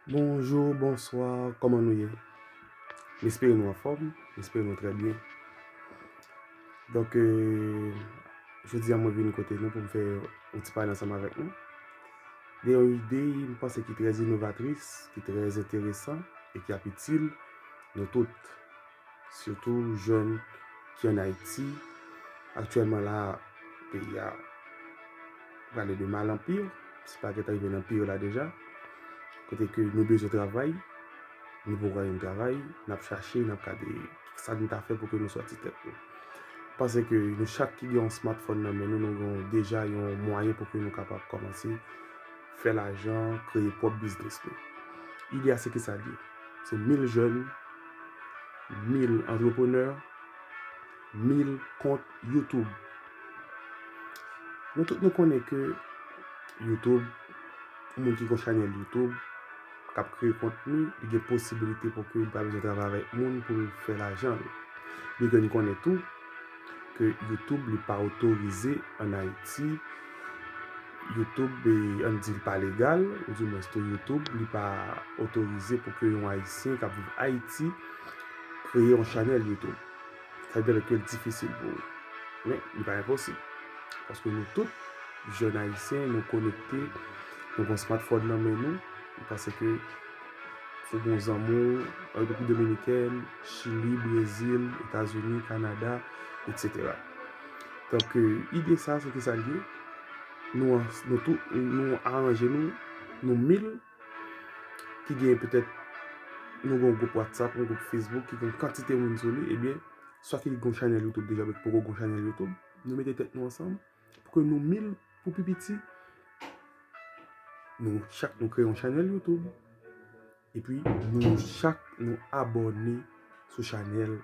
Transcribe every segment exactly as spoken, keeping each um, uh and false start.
Bonjou, bonswa, kòman nou ye? M espere nou anfòm, m espere nou trè byen. Donk, euh, jodi a mwen vin kote nou pou m fè yon ti pale ansanm avèk nou de yon ide m panse ki trè inovatris, ki trè enteresan e ki ap itil nou tout. Sitou jèn ki ann Ayiti. Aktyèlman la, peyi a prale de mal an pi, si pa gentan rive nan pi la deja. Kote ke nou bezwen travay, nou poko jwenn travay, n ap chache, n ap gade sa nou ta fè pou ke nou sòti tèt nou. Paske nou chak ki gen yon smartphone nan men nou, nou gen deja yon mwayen pou ke nou kapab kòmanse fè lajan, kreye pwòp biznis nou. Ide a se ki sa l ye? Se mil jèn, mil antreprenè, mil kont YouTube. Nou tout nou konnen ke YouTube, yon moun ki gen chanèl YouTube, k ap kreye kontni, li gen posibilite pou ke li pa bezwen travay avèk moun pou l fè lajan l. Li gen konnen tou ke YouTube li pa otorize ann Ayiti. YouTube, eh, ann di l pa legal, ou di mwens tou YouTube, li pa otorize pou ke yon Ayisyen k ap viv Ayiti kreye yon chanèl YouTube. Sa vle di ke l difisil pou ou. Men, li pa enposib. Paske nou tout, jèn Ayisyen, nou konekte, nou gen smartphone nan men nou, paske ou gen zanmi w, Repiblik Dominikèn, Chili, Brezil, Etazini, Kanada, etsetera. Donk, euh, ide sa, se ki sa l ye? Nou an-, nou tou, nou aranje nou, nou mil ki gen petèt, nou gen yon gwoup WhatsApp, yon gwoup Facebook ki gen kantite moun sou li, ebyen, swa ki gen yon chanèl YouTube deja, men ki poko gen yon chanèl YouTube, nou mete tèt nou ansanm pou ke nou mil, pou pi piti, nou chak nou kreye yon chanèl YouTube. Epi nou chak nou abòne sou chanèl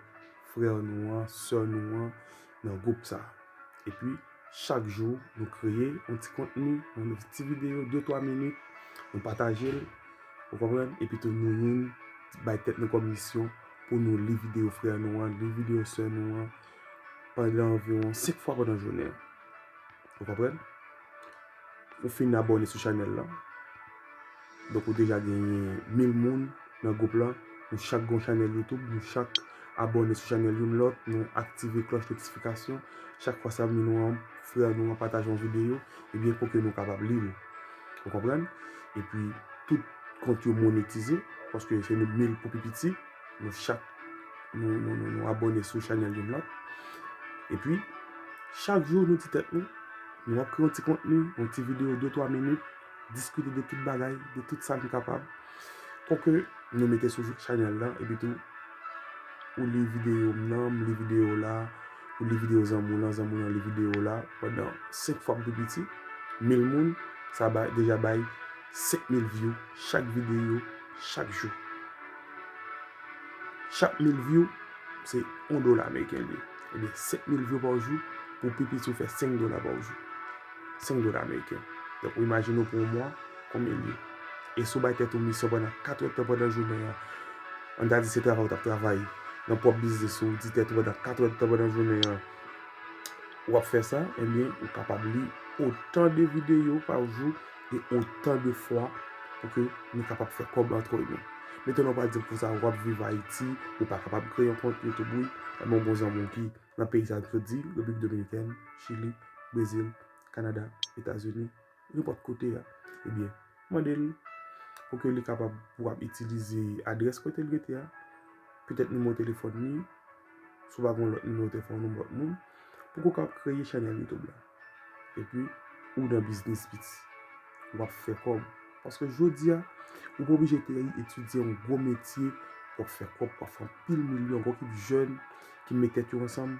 frè nou an, sè nou an, nan gwoup sa. Epi chak jou nou kreye yon ti kontni, yon ti videyo, de twa minit, nou pataje l, ou konprann? Epi tou nou youn bay tèt nou kòm misyon pou nou li videyo frè nou an, li videyo sè nou an, pandan anviwon senk fwa pandan jounen an. Ou konprann? Ou fin abòne sou chanèl la. Donk, ou deja genyen mil moun nan gwoup la. Nou chak gen yon chanèl YouTube, nou chak abòne sou chanèl youn lòt, nou aktive klòch notifikasyon. Chak fwa zanmi nou an, frè nou an pataje yon videyo, ebyen, pou ke nou kapab li l. Ou konprann? Epi, tout kont yo monetize, paske se nou mil pou pi piti. Nou chak, nou, nou, nou, nou abòne sou chanèl youn lòt. Epi, chak jou, nou di tèt nou, nou ap kreye yon ti kontni, yon ti videyo de twa minit, diskite de tout bagay, de tout sa nou kapab, pou ke nou mete sou chanèl la, epi tou, ou li videyo m nan, m li videyo w la, ou li videyo zanmi w lan, zanmi w lan li videyo w la, pandan senk fwa pi piti, mil moun, sa bay, deja bay senk mil view chak videyo, chak jou. Chak mil view, se yon dola ameriken li ye. Ebyen, senk mil view pa jou, pou pi piti ou fè senk dola pa jou. Senk dola ameriken. Donk, ou imajine w pou yon mwa, konbyen li ye? E si w bay tèt ou misyon pandan katrè tan pandan jounen an, ann ta di se travay ou t ap travay nan pwòp biznis ou, di tèt ou pandan katrè tan pandan jounen an, w ap fè sa, ebyen, ou kapab li otan de videyo pa jou e otan de fwa pou ke nou kapab fè kòb antre nou. Mentnan, w pa di m konsa, w ap viv Ayiti, ou pa kapab kreye yon kont YouTube, wi. Ebyen, yon bon zanmi w ki nan peyi sa, m sot di, Repiblik Dominikèn, Chili, Brezil, Kanada, Etazini, nenpòt kote a, ebyen, mande l pou ke li kapab, pou w ap itilize adrès kote l rete a, petèt nimewo telefòn li, si w pa gen yon lòt nimewo telefòn yon lòt moun, pou ke w kapab kreye chanèl YouTube la. Epi, ou nan biznis piti. W ap fè kòb. Paske jodi a, ou pa oblije te etidye yon gwo metye pou w ap fè kòb, pou w ap fè anpil milyon, gen yon ekip jèn ki met tèt yo ansanm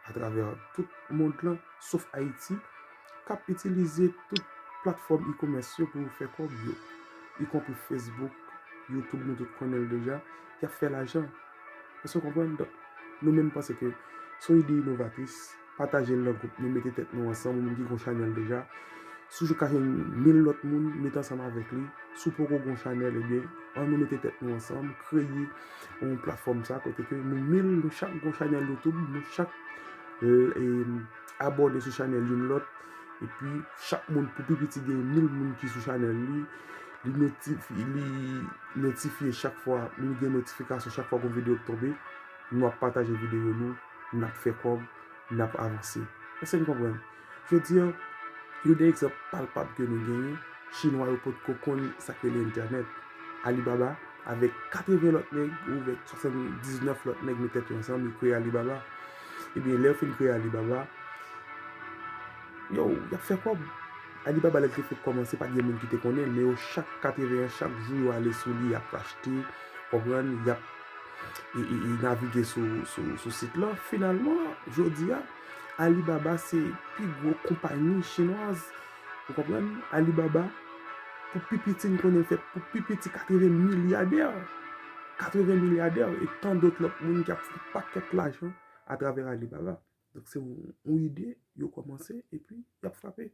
atravè tout mond lan, sof Ayiti, k ap itilize tout platfòm e-commerce yo pou yo fè kòb yo, ikonpri Facebook, YouTube, nou tout konnen l deja, y ap fè lajan. Èske w konprann? Donk, nou menm panse ke se yon ide inovatris, pataje l nan gwoup nou, mete tèt nou ansanm, ou menm ki gen yon chanèl deja, si w ka jwenn mil lòt moun, mete ansanm avèk li, si w poko gen yon chanèl, ebyen, ann nou mete tèt nou ansanm, kreye yon platfòm sa, kote ke nou mil, nou chak gen yon chanèl YouTube, nou chak, e, e, abòne sou chanèl youn lòt, epi chak moun pou pi piti gen mil moun ki sou chanèl li, li notifye, li notifye chak fwa, li gen notifikasyon chak fwa yon videyo tonbe, nou ap pataje videyo nou, n ap fè kòb, n ap avanse. Èske n konprann? Jodi a, youn de egzanp palpab ke nou genyen, Chinwa yo potko konn sa k rele entènèt. Alibaba, avèk katreven lòt nèg, oubyen swasanndiznèf lòt nèg met tèt yo ansanm, yo kreye Alibaba. Ebyen, lè yo fin kreye Alibaba, yo, y ap fè kòb. Alibaba, lè l te fèk kòmanse, pa t gen moun ki te konnen l, men yo chak katreven an, chak jou, yo ale sou li, y ap achte, konprann, y ap e, e, e navige sou, sou, sou sit lan. Finalman, jodi a, Alibaba se pi gwo konpayi chinwaz. Ou konprann? Alibaba, pou pi piti, n konnen l fè pou pi piti katreven milyadè. Katreven milyadè e tan dòt lòt moun ki ap fè pakèt lajan atravè Alibaba. Donk, se yon, yon ide, yo kòmanse, epi y ap frape.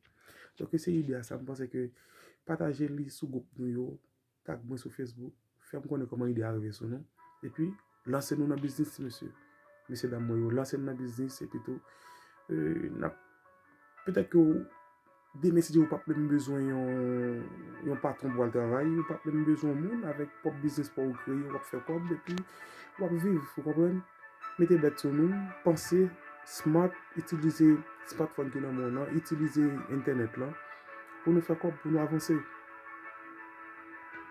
Donk, se ide a sa, m panse ke pataje li sou gwoup nou yo, tag mwen sou Facebook, fè m konnen kòman ide a rive sou nou, epi lanse nou nan biznis, ti mesye. Mesye dam mwen yo, lanse n nan biznis, epi tou, euh, n ap, petèt ke w, demen, si Dye vle, w p ap menm bezwen yon, yon patwon pou w al travay, ou p ap menm bezwen yon moun, avèk pwòp biznis pa w ou kreye, w ap fè kòb, epi w ap viv, ou konprann? Mete bèt sou nou, panse smart, itilize smartphone ki nan men w lan, itilize entènèt lan, pou nou fè kòb, pou nou avanse.